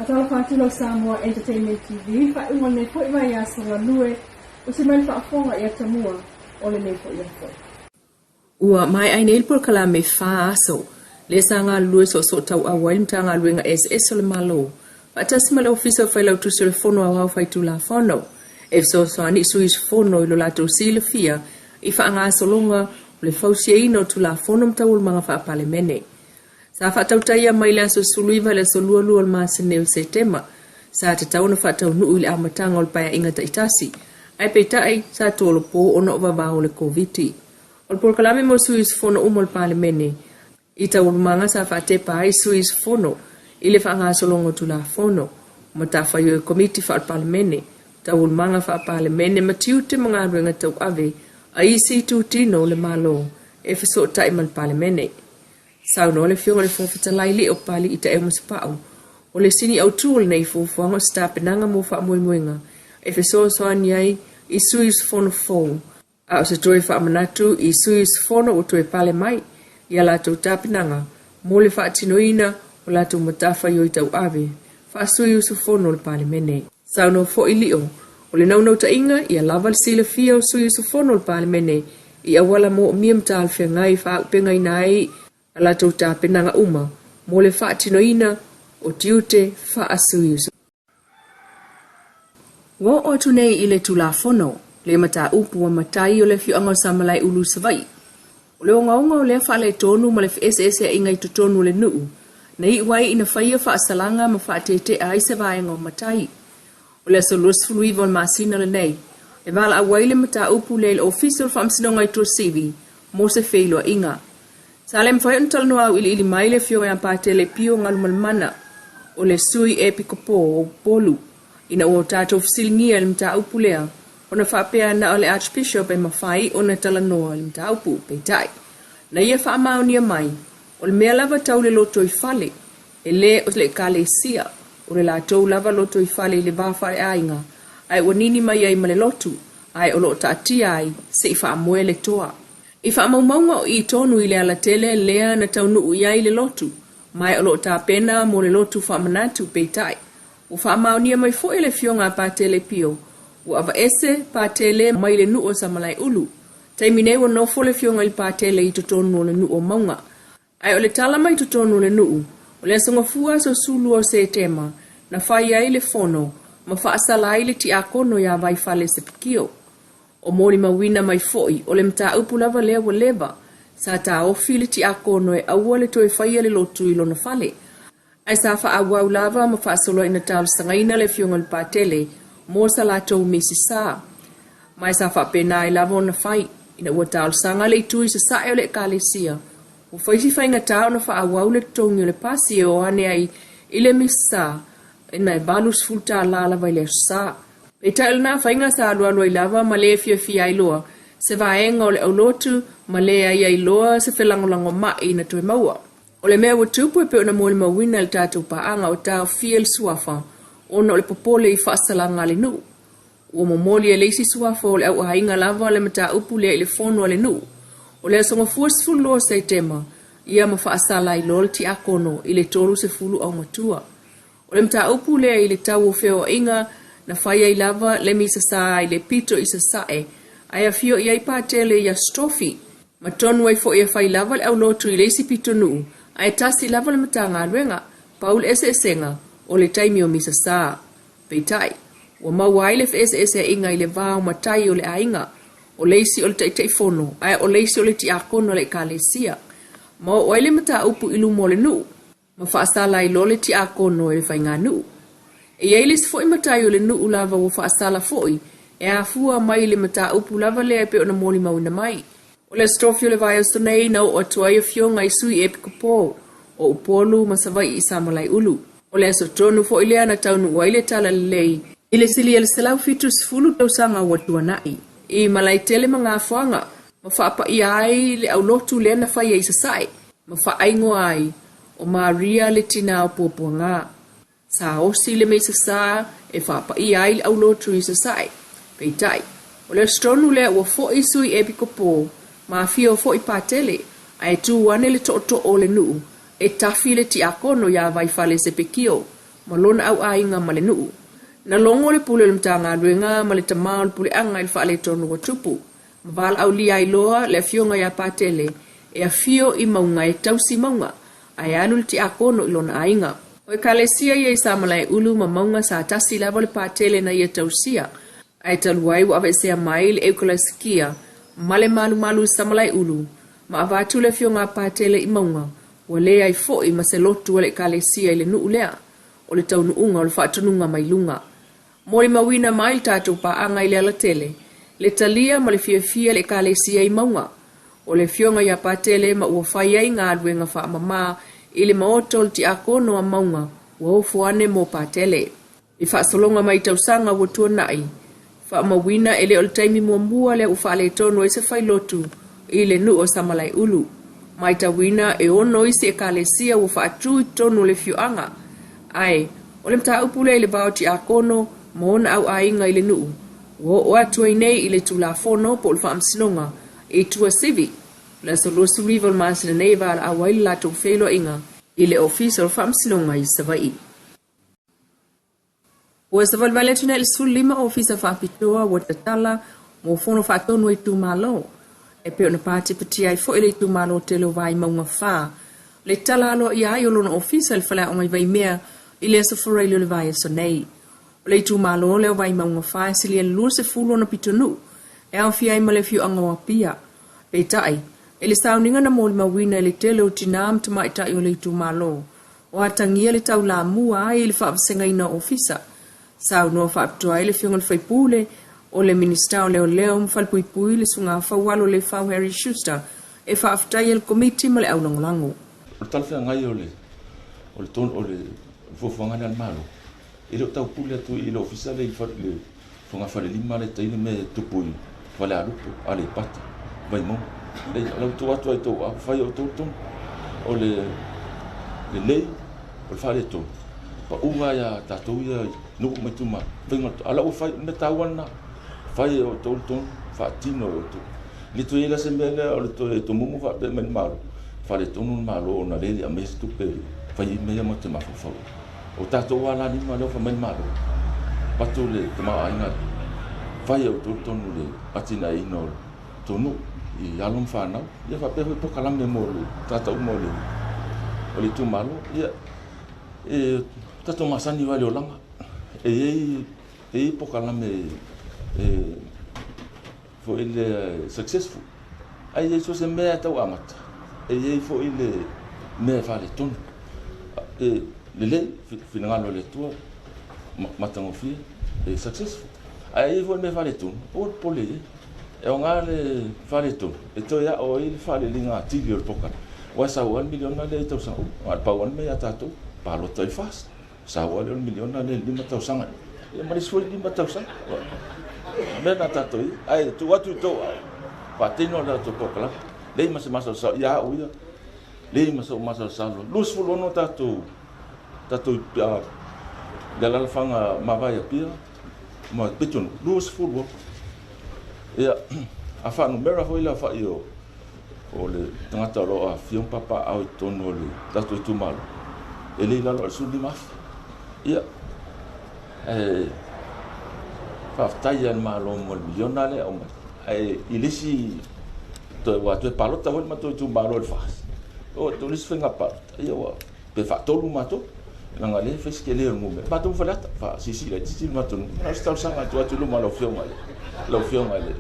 Faatalofa atu lau Samoa Entertainment TV i le faaiuga o lenei foi vaiaso galue o se mai le faafofoga i atamua o lenei foi aso. Ua maea ai nei le polokalame aso lea sa galulue soosoo tauau ai le Matagaluega eseese o le Malo faatasi ma le Ofisa o Failautusi o le Fono Aoao Faitulafono e fesoasoani i sui usufono i lo latou silafia i faagasologa o le fausiaina o Tulafono ma Taualumaga Faa-Palemene. Sa faatautaia mai le aso 19 i le aso 22 o le masina o Setema, sa tatau ona faataunuu i le amataga o le paeaiga taitasi, ae peitai sa tolopo ona o vavao o le Koviti. O le polokalame mo sui usufono uma o le Palemene i taualumaga sa faatepa ai sui usufono i le faagasologa o Tulafono, o matafaioi o Komiti Faa-Palemene, taualumaga faa-Palemene ma tiute ma galuega tauave a isi itutino o le Malo e fesootai ma le Palemene. Saunoa le Afioga i le Fofoga Fetalai Lio Papali'i Taeo Masepau, o le sini autu o lenei fuafuaga o se tapenaga mo faamoemoega e fesoasoani ai i sui usufono fou, a o se toe faamanatu i sui usufono ua toe pale mai i a latou tapenaga mo le faatinoina o latou matafaioi tauave faa-sui usufono o le Palemene. Saunoa foi Lio, o le naunautaiga ia lava le silafia o sui usufono o le Palemene i auala moomia ma talafeagai e faaauupegaina ai a latou tapenaga uma mo le faatinoina o tiute faa-sui usufono. Ua oo atu nei i le Tulafono le mataupu a matai o le afioaga o Samalaeulu Savaii. O le ogaoga o lea faaletonu ma le feeseeseaiga i totonu o le nuu, na iu ai ina faia faasalaga ma faatetea ai se vaega o matai. O le aso 29 o le masina lenei, e valaau ai le mataupu lea i le Ofisa o le Faamasinoga i Tuasivi mo se feiloaiga. Sa le mafai ona talanoa auiliili mai le afioga ia Patele Pio Galumalemana, o le sui epikopo o Upolu, ina ua tatou fesiligia i le mataupu lea, ona faapea na o le Archbishop e mafai ona talanoa i le mataupu. Peitai, na ia faamaonia mai, o le mea lava tau le lotoifale, e le o le ekalesia, o le latou lava lotoifale i le va faaleaiga, ae ua nini mai ai ma le lotu, ae o lo o taatia ai se i faamoe le toa. I faamaumauga o i tonu i le alatele lea na taunuu i ai le lotu, ma e o lo o tapena mo le lotu faamanatu. Peitai, ua faamaonia mai foi le afioga a Patele Pio, ua aveese Patele mai le nuu o Samalaeulu. Taimi nei ua nofo le afioga i le Patele i totonu o le nuu o Mauga. Ae o le tala mai totonu o le nuu, o le aso Gafua aso 12 o Setema, na fai ai le fono ma faasala ai le tiakono ia Vaifale Sepikio. O molimauina mai foi, o le mataupu lava lea ua leva, sa taofi le tiakono e aua le toe faia le lotu i lona fale, ae sa faaauau lava ma faasolo ina talosagaina le afioga i le Patele mo sa latou misi sa. Ma e sa faapena ai lava ona fai, ina ua talosaga le itu i sasae o le ekalesia, ua fai si faigata ona faaauau le totogi o le pasi e o ane ai i le misi sa, ina e $80 lava i le aso sa. Peitai o lena faiga sa alualu ai lava ma le fiafia ai loa se vaega o le aulotu ma leai ai loa se felagolagomai na toe maua. O le mea ua tupu e pei ona molimauina e le tatou paaga o taofia le suafa ona o le popole i faasalaga a le nuu. Ua momoli e le isi suafa o le auaiga lava le mataupu lea i le fono a le nuu. O le aso Gafua 12 o Setema, ia ma faasala ai loa le tiakono i le 30 aumatua. O le mataupu lea i le tau o feoaiga na fai ai lava le misa sa i le pito i sasae, ae afio i ai Patele i Aso Tofi. Ma tonu ai foi e fai lava le aulotu i le isi pitonuu, ae tasi lava le Matagaluega, pau le eseesega o le taimi o misa sa. Peitai, ua maua ai le feeseeseaiga i le va o matai o le aiga, o le isi o le Taitaifono ae o le isi o le tiakono a le ekalesia. Ma oo ai le mataupu i luma o le nuu, ma faasala ai loa le tiakono e le faiganuu. E i ai le isi foi matai o le nuu lava ua faasala foi e afua mai i le mataupu lava lea e pei ona molimauina mai. O le Aso Tofi o le vaiaso nei na oo atu ai afioga i sui epikopo o Upolu ma Savaii i Samalaeulu. O le aso tonu foi lea na taunuu ai le talalelei i le silia le 170 tausaga ua tuanai i Malaetele ma Gafoaga ma faapaia ai le aulotu lea na faia i Sasae ma faaigoa ai o Maria le tina o Puapuaga. Sa osi le misa sa e faapaia ai le aulotu i Sasae. Peitai, o le aso tonu lea ua foi sui epikopo ma afio foi Patele, ae tu ane le tootoo o le nuu e tafi le tiakono ia Vaifale Sepekio. ma lona au aiga ma le nuu. Na logo le pule o le Matagaluega ma le tama o le puleaga i le faaletonu ua tupu, ma valaaulia ai loa le afioga ia Patele e afio i mauga e tausi mauga, ae alu le tiakono i lona aiga. O ekalesia ia i Samalaeulu ma mauga sa tasi lava le Patele na ia tausia, ae talu ai ua aveesea mai le Eukalasikia ma le malumalu i Samalaeulu ma avatu le afioga a Patele i mauga, ua leai foi ma se lotu a le ekalesia i le nuu lea. O le taunuuga o le faatonuga mai luga. Molimauina mai le tatou paaga i le alatele, le talia ma le fiafia le ekalesia i mauga. O le afioga ia Patele ma ua fai ai galuega faamama i le maota o le tiakono a mauga ua ofo ane mo Patele. I faasologa mai tausaga ua tuanai, faamauina e le o le taimi muamua lea ua faaletonu ai se failotu i le nuu o Samalaeulu. Matauina e 6 isi ekalesia ua faatu i totonu o le afioaga, ae o le mataupu lea i le va o tiakono ma ona au aiga i le nuu, ua oo atu ai nei i le Tulafono po o le Faamasinoga i Tuasivi. O le aso 29 o le masina nei e valaau ai le latou feiloaiga i le Ofisa o le Faamasinoga i Savaii. Ua savalivali atu nei i le 15 ofisa faapitoa ua tatala mo fono faatonu a itumalo, e pei ona patipatia ai foi le itumalo tele o Vaimauga 4, le tala aloaia ai o lona ofisa i le faleaoga i Vaimea i le aso Faraile o le vaiaso nei. O le itumalo lea o Vaimauga 4 e silia i le 20 ona pitonuu e aofia ai ma le afioaga o Apia. Peitai, i le sauniga na molimauina i le tele o tinā ma tamaitai o le itumalo, o atagia le taulamua ai i le faavasegaina o ofisa. Saunoa faapitoa ai le afioga i le faipule o le Minisita o Leoleo ma Falepuipui le Susuga Faualo Lefau Harry Schuster e faafetai ai le Komiti ma le aulagolago. O le talafeagai o le o le tonu o le fuafuaga lea a le Malo, e le o taupule atu i le ofisa lea i le Fogafalelima lea tai le mea e tupu i Falealupo, Aleipata, Vaimauga. Leai, o la ua tuu atu lava i tou aao, fai e outou le tonu. O le lelei, o le faaletonu, pau lava ia tatou ia i nuu ma itumalo, faiga o le a o la ua fai, o le mea taua lena, fai e outou le tonu, faatino e outou. E le toe i ai la se mea lea o le toe tomumu faapea mai le Malo, faaletonu le Malo ona lea e le i aumaia se tupe e fai ai mea ia matou te mafaufau ai. O tatou alalima lea ua fai mai le Malo, avatu le tamaoaiga lea, fai e outou le tonu i le atinaeina o le tou nuu i alo ma fanau, ia faapea foi polokalame mo le tagata uma o le itumalo. Ia, e tatou masani lava i le olaga, e i ai polokalame e foi lea successful, ae i ai so o se mea e tau amata, e i ai foi le mea e faaletonu. E lelei finagalo o le Atua, matagofie, e successful. Ae i ai foi le mea e faaletonu, aua le popole i ai. E aoga le faaletonu e toe ao ai le faaleleiga atili o le polokalame, aua e sau lava le miliona lea i tausaga uma. Na o le pau lava le mea ia tatou, palota i le FAST. Sau lava lea o le miliona lea i le 5 tausaga ia ma le isi foi 5 tausaga. O le mea lena tatou i ai. Ae tuu atu i tou aao, faatino le latou polokalame. Leai ma se masalosalo ia au ia, leai ma sou masalosalo. 26 tatou tatou i alalafaga mavae Apia ma Pitonuu, 26. Ia, a faanumera foi le aofai o o le tagata o lo o afifio ma papaaao i totonu o le tatou itumalo, e le i lalo o le 15,000. Ia, ae faafetai lava i le Malo mo le miliona lea e aumai. Ae i le isi, toe, ua toe palota foi le matou itumalo i le FAST, o le isi faiga palota, ia ua, pe faatolu matou, leaga o lea e fai si tele o le numera. Matou ma Faleata, faasiisii laitiiti le matou numera. Na o se talosaga e tuu atu i luma o lau Afioga i le, lau Afioga i le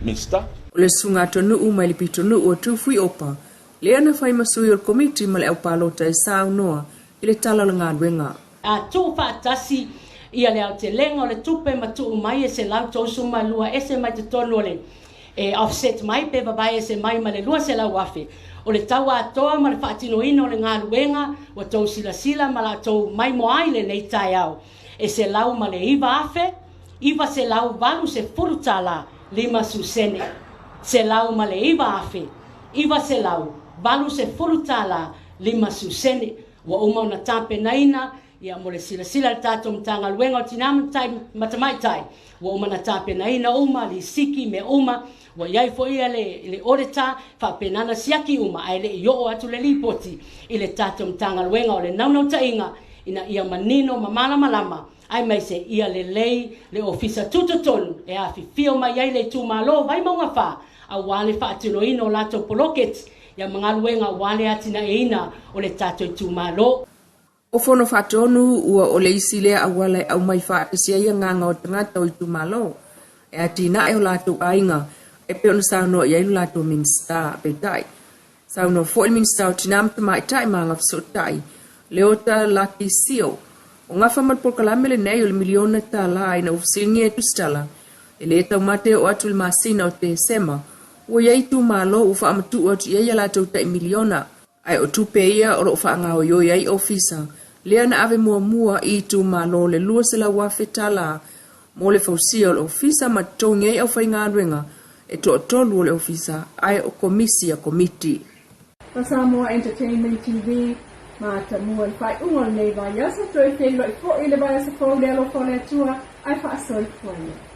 Minisita. O le susuga Atonu'u mai le pitonuu o Tufuiopa, lea na fai ma sui o le Komiti ma le aupalota e saunoa i le tala o le galuega. A tuufaatasi ia le aotelega o le tupe ma tuu mai e 132 ese mai totonu o le e offset mai pe vavae ese mai ma le 200,000 o le tau atoa ma le faatinoina o le galuega ua tou silasila ma la outou maimoa ai lenei taeao e $109,980 tala 5 susene. $109,980 tala 5 susene. Ua uma ona tapenaina ia mo le silasila a le tatou Matagaluega o Tina ma Tamaitai, ua uma ona tapenaina uma lisiki, mea uma, ua i ai foi ia le auditor, faapena ona siaki uma, ae le i oo atu le lipoti i le tatou Matagaluega. O le naunautaiga ina ia manino ma malamalama aemaise ia lelei le ofisa tutotonu e afifio mai ai le itumalo o Vaimauga 4 aua le faatinoina o latou poloketi ia ma galuega aua le atinaeina o le tatou itumalo. O Fono Faatonu ua o le isi lea auala e aumai faatasi ai agaga o tagata o itumalo e atinae o latou aiga e pei ona saunoa i ai lo latou Minisita. Peitai, saunoa foi le Minisita o Tina ma Tamaitai ma Agafesootai, Leota Laki Sio, o gafa ma le polokalame lenei o le miliona tala ina ua fesiligia e Tusitala e lē taumate e oo atu i le masina o Tesema ua i ai itumalo ua faamatuu atu i ai a latou tai miliona, ae o tupe ia o loo faagaoioi ai ofisa lea na ave muamua i itumalo le $200,000 tala mo le fausia o le ofisa ma totogi ai aufaigaluega e toatolu o le ofisa ae o komisi a komiti. Ma Samoa Entertainment TV, ma Tamua i le faaiuga o lenei vaiaso, toe feiloai foi i le vaiaso fou i le alofa o le Atua, ae faasoifua ia.